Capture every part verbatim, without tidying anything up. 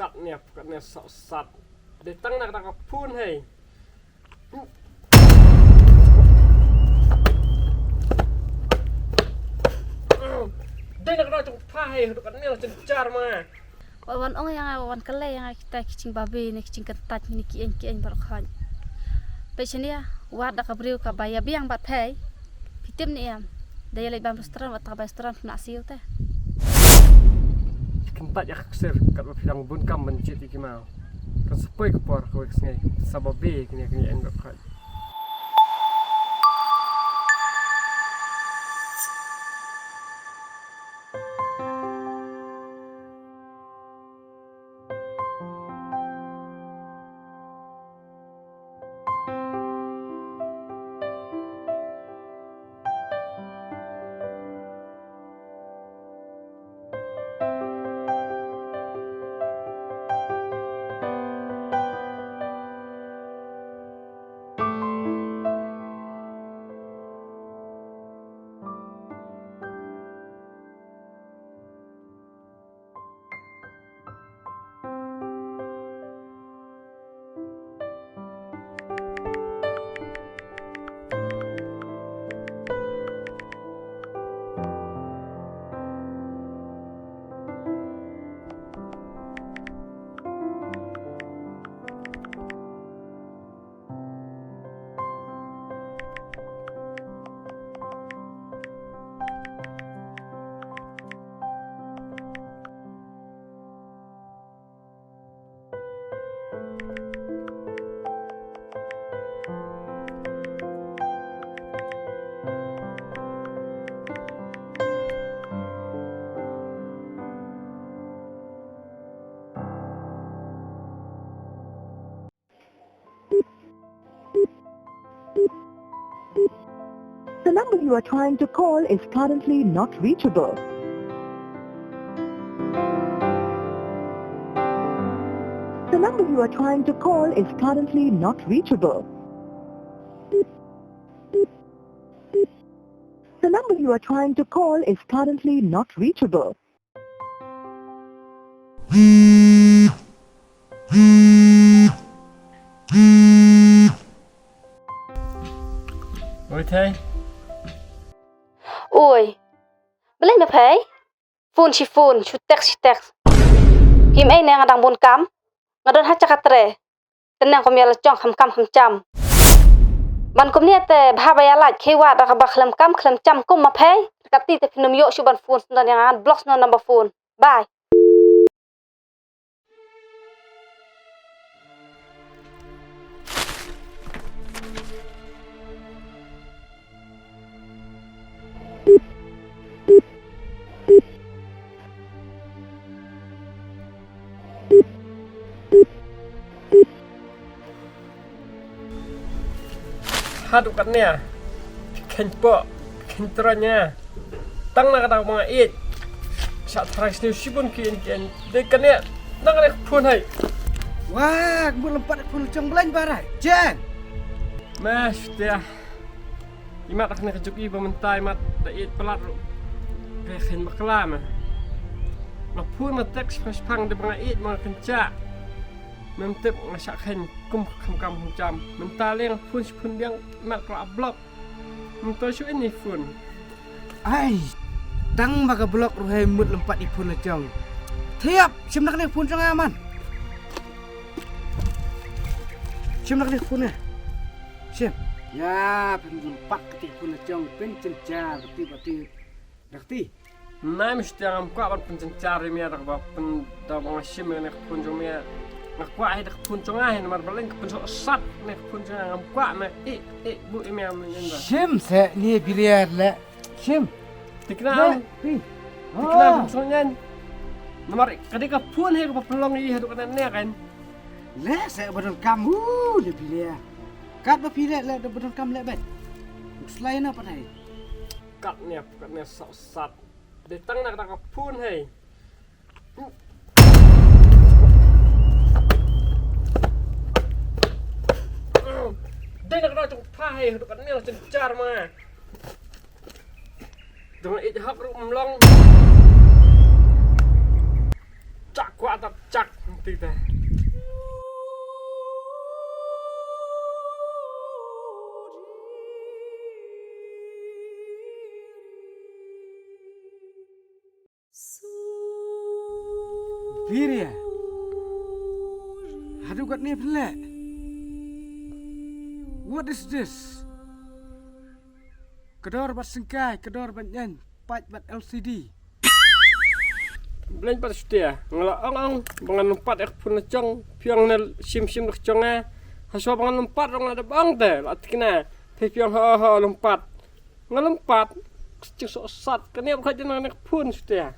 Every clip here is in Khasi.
Katne, katne sat sat. Dei tang na ka phone hei. Dei na ka jong pha hei, katne la chen char ma. Wan ong ïa nga, wan kale ïa nga kita ki jingbabe ne ki jingkyntait ne ki eng ki eng baroh khoit. Peit shane, wat da ka briew kaba ïa biang bad phi. Phi tip ne em? Da ïa leit bam restaurant, wat ta ka bai restaurant phim lah siew te. Kyntait ïa ka ksir katba phi dang bun kam ban jied ïa ki maw. Kan sa poi ka por kawei ka sngi, sa babe kine kine eng bad khoit. The number you are trying to call is currently not reachable. The number you are trying to call is currently not reachable. The number you are trying to call is currently not reachable. Oi, Thei. Oi. Balei ma phi? Phone shi phone, shu text shi text. Phim ei ne nga dang bun kam? Nga don ha jaka tre. Te nang kum ïa la jong kham kam kham jam. Ban kumne te bha ba ïa lait khie wat da kaba khlem kam khlem jam kum ma phi. Kati te phin ym ïoh shuh ban phone sngewdon ïa nga, block sngewdon number phone. Bye. Haduh katne, phi khein pok, phi khein trai ïa nga. Tang na ka daw ba nga ïeit. Shah tharai sniew shibun ki ïeng ki ïeng. Dei kane, na kane ka phone hei. Wah, ka mut lympat ka phone la jong, Blaiñ barai. Jen. Meh, shutia. Imat da kane ka juk i ba mynta imat da ïeit palat ruh. Ka khein bakla meh. Nga phone nga text shipang shipang dei ba nga ïeit ba nga kynjah. Mem tip nga shah khein kum kham kam kham jam. Mynta leng phone shi phone biang imat ka la block. Mynta shu ini phone. Ai, tang ba ka block ruh hei mut lympat i phone la jong. Thiap, shim na kane phone jong nga man. Shim na kane phone ne. Shim. Ya, pynlympat kati phone la jong, pynjynjar kati bati. Dakti. Nai mesti ngam kwah ban pynjynjar ïa me da kaba pyn da ba nga shim ïa ne ka phone jong me. Nga kwah ïa da ka phone jong nga ïa namar ba leng ka pynsoh sat ne ka phone jong nga ngam kwah me. Eh, eh, bu ïa me am ne da. Shim se ni biliar le. Shim. Tikna. Pi. Tikna pynsoh ngan. Namar ka dei ka phone hi kaba pynlong ïa haduh ka ne kan. Le se ba don kam u le biliar. Kat ba phi le le ba don kam le bet. Slai na pat hei. Katne, katne sat sat. Dei tang na ka phone hei. Dei na ka jong pha hei, haduh katne la chen char ma. Dang ïeit hok ruh ym long. Chak kwah tap chak. Ti Ruh katne pynleh. What is this? Ka dor bad syngkai, ka dor bad nyain, pait bad L C D. Bleng pat shutia, nga la ong ong ba ngan ym pat ïa ka phone la jong phi ong ne shim shim la jong nga. Hashwa ba ngan ym pat ruh nga la dep ong te la tikna. Te phi ong ho ho lem pat. Nga lem pat. Ka jingsohsat kane ba ka jin nang ne ka phone shutia.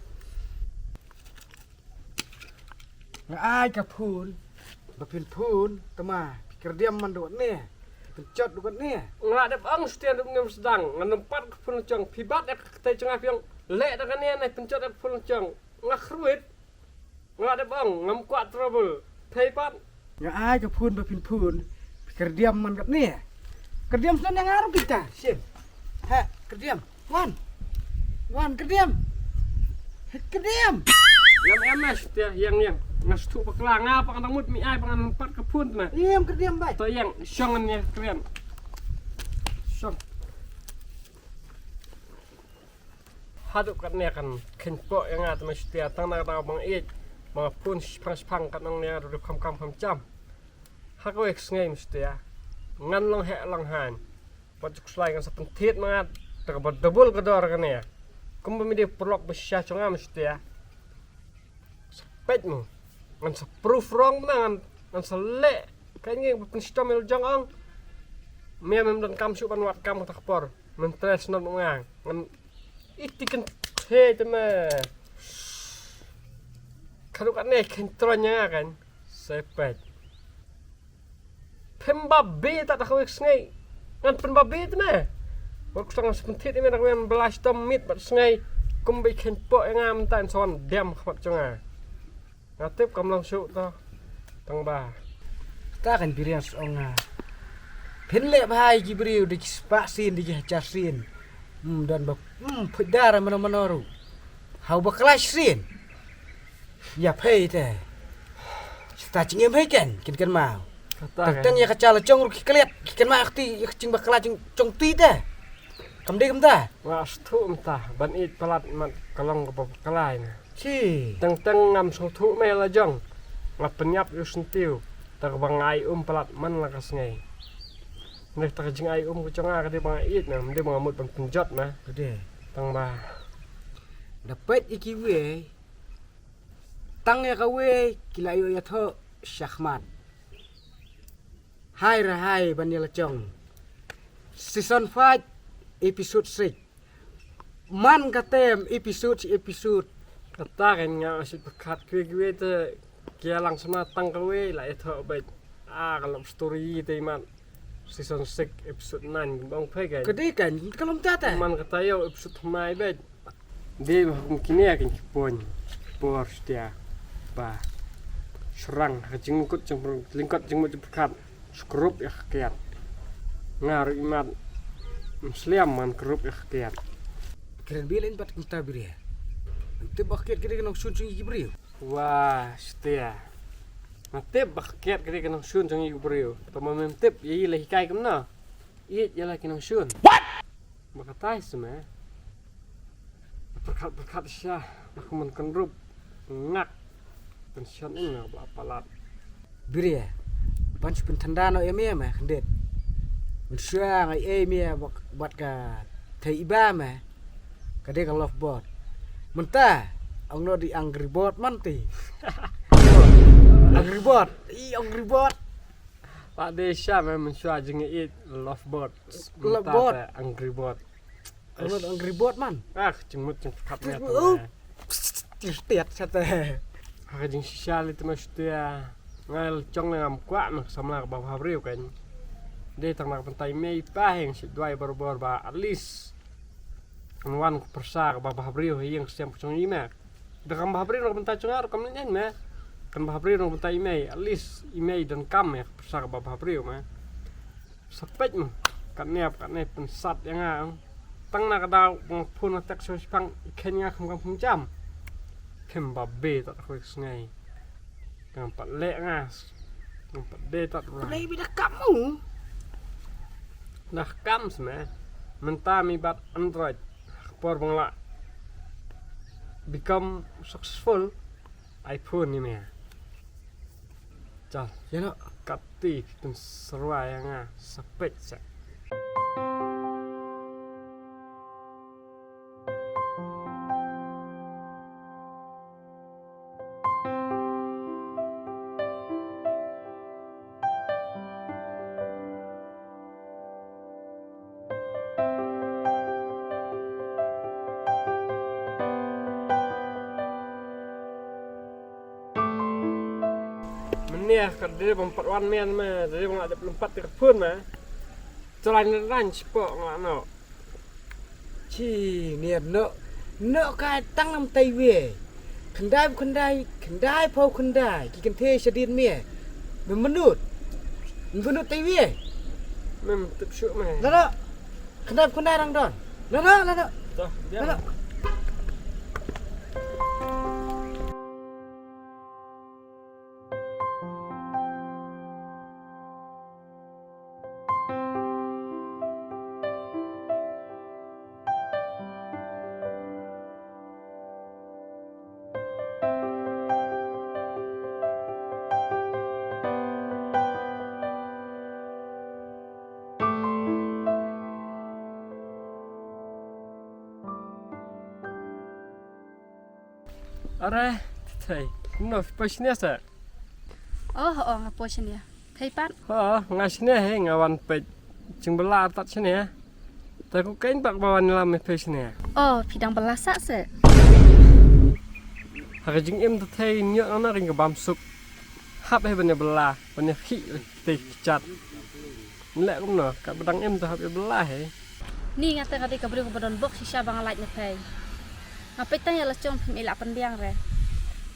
Nga ai ka phone ba phin phone, tama phi kyrdiam man duh ne, pynjot duh ne. Nga la dep ong shutia duh ne sdang, nga lem pat ka phone la jong phi, bat ïa ka kata jong nga phi ong leh da kane ne pynjot ïa ka phone la jong. Nga kyrwit. Nga la dep ong ngam kwah trouble. Thei pat. Nga ai ka phone ba phin phone. Phi kyrdiam man katne. Kyrdiam sdang ïa nga ruh kita. Shim. Ha, kyrdiam. Wan. Wan kyrdiam. He, kyrdiam. Ïam ïam mas te ïang ïang. Nga shu bakla nga pat ngan mut mi ai pat ngan pat ka phone na. Ïam kyrdiam bai. To ïang shong ngan ïa kyrdiam. Shong. Haduh katne kan kheiñ poh ïa nga te ma shutia tang na ka daw ba nga ïeit ba nga phone shipang shipang kat nang ne nga ruh kham kham kham jam. Ha kawei ka sngi ma shutia ngan long heh long haiñ. Wat ju khuslai ngan sa pynthied ma nga te kaba double ka dor kane. Kumba me dei paralok ba shisha jong nga ma shutia. Sa peit mo. Ngan sa proof wrong ma ngan, ngan sa leh. Ka ngi ba pynshitom ïa la jong ong. Me mem don kam shuh ban wad kam kata ka por. Men trei shnong ma nga. Ngan iti kan he te me. Ka ruh katne kan tron ïa nga kan. Sa peit. Pynbabe ta da kawei ka sngi. Ngan pynbabe te me. Wat kutang sa pynthied ïa me da kawei ba la shitom miet bad sngi. Kumba i kheiñ poh ïa nga mynta in sa wan dem khmat jong nga. Nga tip kam long shuh to. Tang ba. Ta kan Biria sa ong nga. Phin leh bha ïa ki briew da ki spah sien da ki hajar sien. Hmm, don ba hmm, phuit dar mano mano ruh. Hau ba khlaiñ sien. Ïa phei te. Sita jingim hei ken, kin ken mau. Kata tang ken. Tang ïa ka jala jong ruh ki klet, ki ken mau kti ïa ka jingbakla jong jong ti te. Kam dei kumta. Nga sngewthuh mynta ban ïeit palat mat ka long kaba bakla ïa nga. Shi. Tang tang ngam sngewthuh me la jong. Nga pynïap ïa u syntiew. Te kaba nga ai um palat man la ka sngi. Neh te ka jingai um ka jong nga ka dei ba nga ïeit me, ym dei ba nga mut ban pynjot me. Ka dei. Tang ba. Da peit ïa kiwei. Tang ïa kawei ki la ïoh ïathoh shakhmat. Hai ra hai ban ïa la jong. Season five, episode six. Man ka tem episode episode. Kata kan nga shu pyrkhat kiwei kiwei te ki ïalang sma tang kawei la ïathoh bad. Ah, ka love story te man. Season six, episode nine, bang phai kan. Ka dei kan, ka long ta ta. Man kata ïoh episode thymmai bad. Dei ba kum kine kan ki pon. Por stia. Ba. Shrang ha jingkut jingpyrkhat. Lyngkot jingmut jingpyrkhat. Skrup ïa ka kiad. Nga ruh imat. Ym sliam man krup ïa ka kiad. Kren bilein bad kumta Biria. Tip ba ka kiad ka dei ka nongshun jong ki briew. Wah, stia. Nga tip ba ka kiad ka dei ka nongshun jong ki briew. Tang ba mem tip ïa i la hikai kumno. Ïeit ïa la ki nongshun. What? Ba katai sma. Pyrkhat pyrkhat sha ba kumno kan rup. Ngak. Kan shan ing na ba palat. Biria. Ban shu pynthanda noh ïa me me khyndiat. Mynshuwa nga ïa me bad ka thei iba me. Ka dei ka love bird. Mynta ong noh di Angry Bird man ti. Angry Bird. I Angry Bird. Pat dei sha me mynshuwa jingïeit love bird. Love bird. Angry Bird. Ong noh Angry Bird man. Ah, jingmut jingpyrkhat me. Tiar tiat sate. Ha ka jingshisha lei te ma shutia. Nga la jong le ngam kwah me ka samla kaba bhabriew kan. Dei tang na ka bynta i mei i pa heng shi duwai barabor ba at least kan wan ka pyrsa kaba bhabriew ha ïing ka sem ka jong i me. Da kam bhabriew na ka bynta jong nga ruh kam lyngngan me. Kan bhabriew na ka bynta i mei, at least i mei donkam me ka pyrsa kaba bhabriew me. Sa peit mo. Katne pat katne pynsat ïa nga. Tang na ka daw ba nga phone na text shipang i kheiñ nga kham kham kham jam. Kham ba be tat khoi sngai. Tang pat leh nga. Tang pat de tat ra. Play bi da kam mo. Dah kam sma. Mynta mi bat Android. Por ba nga la become successful iPhone ni me. Chal, ïa no, kati phi pynsyrwa ïa nga sa peit sa. Mynne ka dei ban pat wan men ma, dei ban la dep lympat te ka phone ma. Trai na ran spo nga no. Chi, niat no. No ka tang nam tai we. Khyndai bu khyndai, khyndai pau khyndai. Ki kynthei shadien me. Mem menut. Mem menut tai we. Mem tip shu me. La no. Khyndai bu khyndai rang don. La no, la no. Toh, biang. La no. Are, thei, kumno phi poi shane sa? Oh, oh, nga poi shane. Thei pat? Oh, nga shane he, nga wan peit jingbylla artat shane. Te ko keiñ pat ba wan lam me phi shane. Oh, phi dang bylla sa se. Ha ka jingim te thei, ñiot na ring ka bam suk. Hap he ban ïa bylla, ban ïa khih te ki chat. Leh kumno, kat ba dang im te hap ïa bylla he. Ni nga te nga dei ka briew kaba don bok shisha ba nga lait na phi. Nga peit tang ïa la jong phim ïa lah pynbiang re.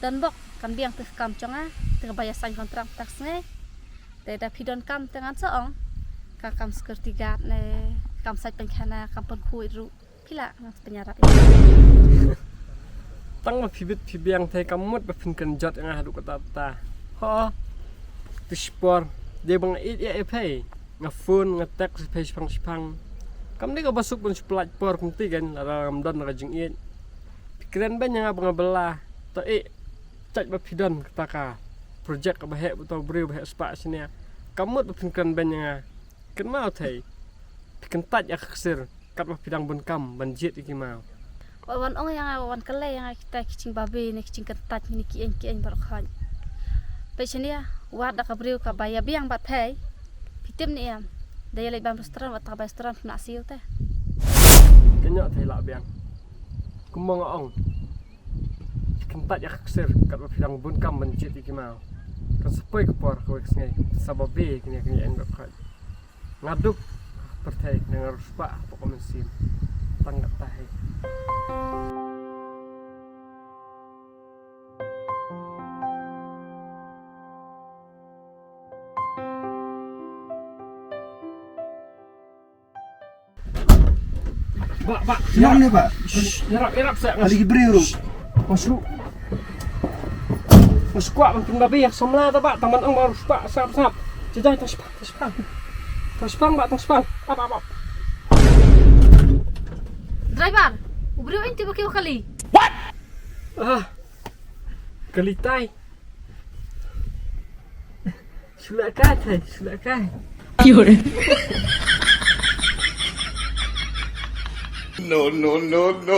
Don bok kan biang te ka kam jong nga, te kaba ïa sign contract tak sngi. Te da phi don kam te ngan sa ong. Ka kam security guard ne, kam sait pynkhana, kam pynkhuid ruh. Phi lah ngan sa pynïarap ïa. Tang ba phi bit phi biang te kam mut ba phin kynjot ïa nga haduh katta katta. Ho. Te shipor. Dei ba nga ïeit ïa phi. Nga phone, nga text ïa phi shipang shipang. Kam dei kaba suk ban shu pyllait por kumta kein, lada ngam don ka jingïeit. Phi kren beiñ ïa nga ba nga bylla. To ïeit. Jait ba phi don kata ka project kaba heh, ba uto u briew ba heh spah shane. Kam mut ba phin kren beiñ ïa nga. Kynmaw thei. Phi kyntait ïa ka ksir. Katba phi dang bun kam ban jied ïa ki maw. Wat wan ong ïa nga, wan kylli ïa nga kita ki jingbabe ne ki jingkyntait ne ki ïeng ki ïeng baroh khoit. Peit shane, wat da ka briew kaba ïa biang bad phi. Phi tip ne em. Da ïa leit bam restaurant, wat ta bam restaurant phi na siew te. Kynnoh thei lah biang. Kumba nga ong. Phi kyntait ïa ka ksir katba phi dang bun kam ban jied ïa ki maw. Kan sa poi ka por kawei ka sngi. Sa babe kine kine ïeng baroh khoit. Nga duk pyrthei, nga riewspah hapoh ka mynsiem. Tang katta hi. Bah, bah. Ïa ne, bah. Shh, ïarap, ïarap sa. Kali ki briew ruh. Masuk. Masuk kwah ban pynbabe ïa samla ta, bah, tang ban ong ba riewspah, sap, sap. Jajai, tang spah, tang spah. Tang spah, bah, tang spah. Ap, ap, ap. Driver, u briew un tip ba ki kali. What? Ah. Kali tai. Shu la kai thei, shu la kai. No, no, no, no.